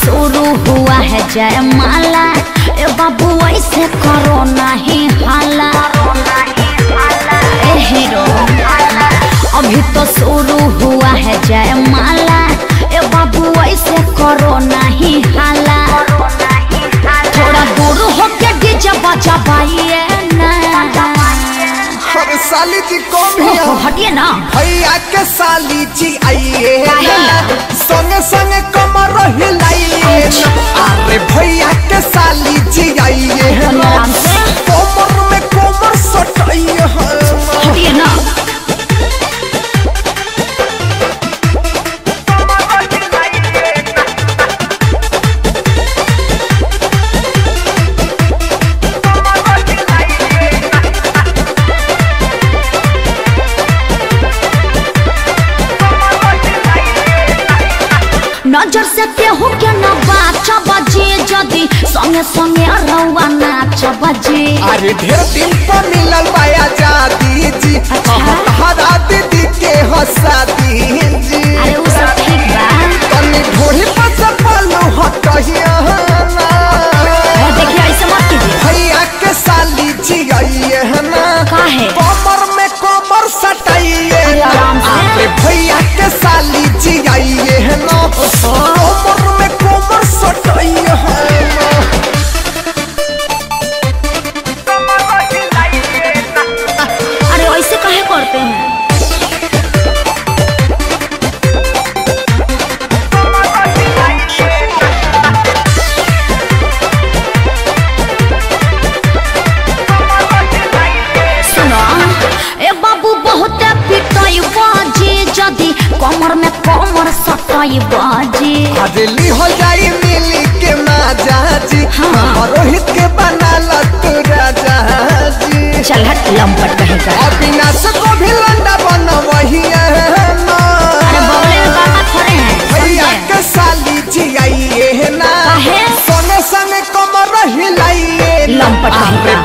शुरू हुआ है जयमाला, ए बाबू ऐसे करो नहीं हाला। ए हीरो अभी तो शुरू हुआ है जयमाला, ए बाबू ऐसे करो नहीं हाला। थोड़ा दूर होके डीजे बजाइए ना। अरे साली जी कौन भैया हटिए ना। भैया के साली जी आइए ना, संगे संगे कमर हिलाइए ना। अरे भैया के साली जी आइए ना, कमर में कमर सटाइए। हटिए ना। नजर से केहू के न बाचा बजे, जदी संगे संगे रउआ नाच बजे। अरे ढेर दिन पर मिलल बाया जादी जी, हरा दीदी के हंसा जी। अरे उ सब ठीक बा। तनी ढोरी पर से पल्लू हटहिया ना। देखिए ऐसे मत कीजिए। भैया के साली जी आइए ना, काहे कमर में कमर सटाइए। अरे भैया के साली जी आइए ना, कमर में कमर सटाइए। अरे ऐसे काहे करते हैं? सुनो ए बाबू बहुत पिटाई बाजी, जदी कमर में कमर सटाई बाजी। अरे ली हो जाई मिली के माजा जी, हाँ। रोहित के बना ला तू राजा जी। चल हट लंपट कहीं का। अविनाश को भी लंडा बनवही है ना। अरे बगले में बाबा खड़े हैं। भैया के साली जी आइए ना, संगे संगे कमर हिलाइए। लंपट कहीं का।